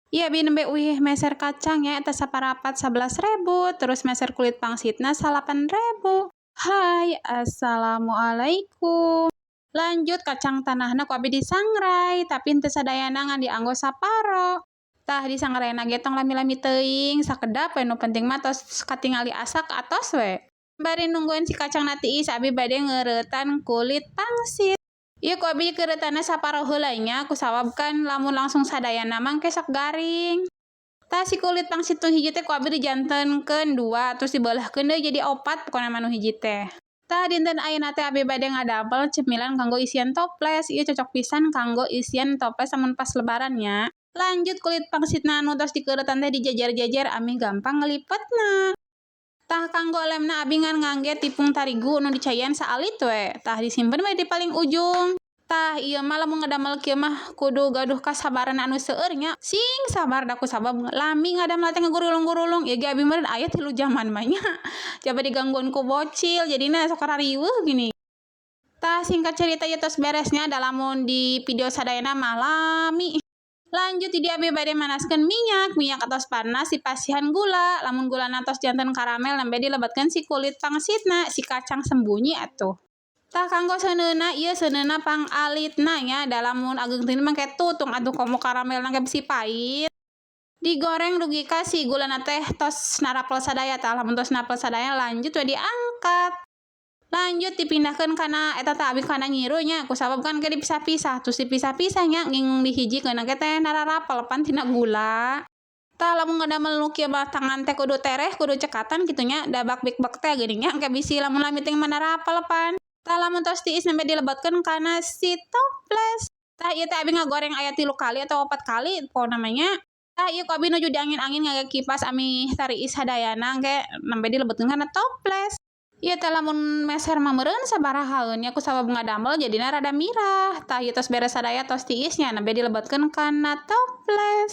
Ieu abi nembe uih meser kacang nya, eta saparapat 11.000, terus meser kulit pangsitna 9.000. Hai, assalamualaikum. Lanjut, kacang tanahna ku abi disangrai, tapi henteu sadayana, ngan dianggo saparo. Tah, disangraina ge tong lami-lami teuing, sakedap we, nu penting mah tos katingali asak atos we. Bari nungguan si kacangna tiis, abi bade ngeureutan kulit pangsit. Ieu ku abi keureutanna saparo heula nya, kusabab kan lamun langsung sadayana mah engke sok garing. Tah, si kulit pangsit nu hiji teh ku abi dijantenkeun dua, terus dibeulahkeun deui jadi opat, pokona mah nu hiji teh. Tah, dinten ayeuna teh abi bade ngadamel cemilan kanggo isian toples. Ieu cocok pisan kanggo isian toples lamun pas Lebaran nya. Lanjut, kulit pangsitna anu tos dikeureutan teh dijejer-jejer ameh gampang ngelipetna. Tah, kanggo lemna abi ngan ngangge tipung tarigu nu dicaian saalit we. Tah, disimpen we di paling ujung. Tah, ieu mah lamun ngadamel kieu mah kudu gaduh kasabaran anu seueur nya. Sing sabar da kusabab lami ngadamel teh, ngagurulung-gurulung. Ieu ge abi meureun aya 3 jaman mah nya. Coba digangguan ku bocil, jadina sok rariweuh gini. Tah, singkat cerita ieu tos beres nya, da lamun di video sadayana mah lami. Lanjut, di dieu abi bade manaskeun minyak, minyak atos panas dipasihan gula. Lamun gulana tos janten karamel, nembe dilebetkeun si kulit pangsitna, si kacang sembunyi atuh. Tah, kanggo seuneuna, ieu seuneuna pangalitna nya, da lamun ageung teuing mah tutung atuh, komo karamelna ge bisi pait. Digoreng dugi ka si gulana teh tos narapel sadaya. Tah, lamun tos narapel sadaya, lanjut we diangkat. Lanjut dipindahkeun kana eta teh, abi kana nyiru nya, kusabab kan ke dipisah-pisah, terus dipisah-pisah nya, ngingung dihijikeun ge teh nararapel pan tina gula. Tah, lamun ngadamel nu kieu mah tangan teh kudu tereh, kudu cekatan kitu nya, da bak bik bak teh geuning nya, engke bisi lamun lami teh mah narapel pan. Tah, lamun tos tiis, nembe dilebetkeun kana si toples. Tah, ieu teh abi ngagoreng aya tilu kali atau opat kali pokona mah nya. Tah, ieu ku abi nuju diangin-angin ngangge kipas ameh tariis sadayana, engke nembe dilebetkeun kana toples. Ieu teh lamun meser mah meureun sabarahaeun nya, kusabab ngadamel jadina rada mirah. Tah, ieu tos beres sadaya, tos tiis nya, nembe dilebetkeun kana toples.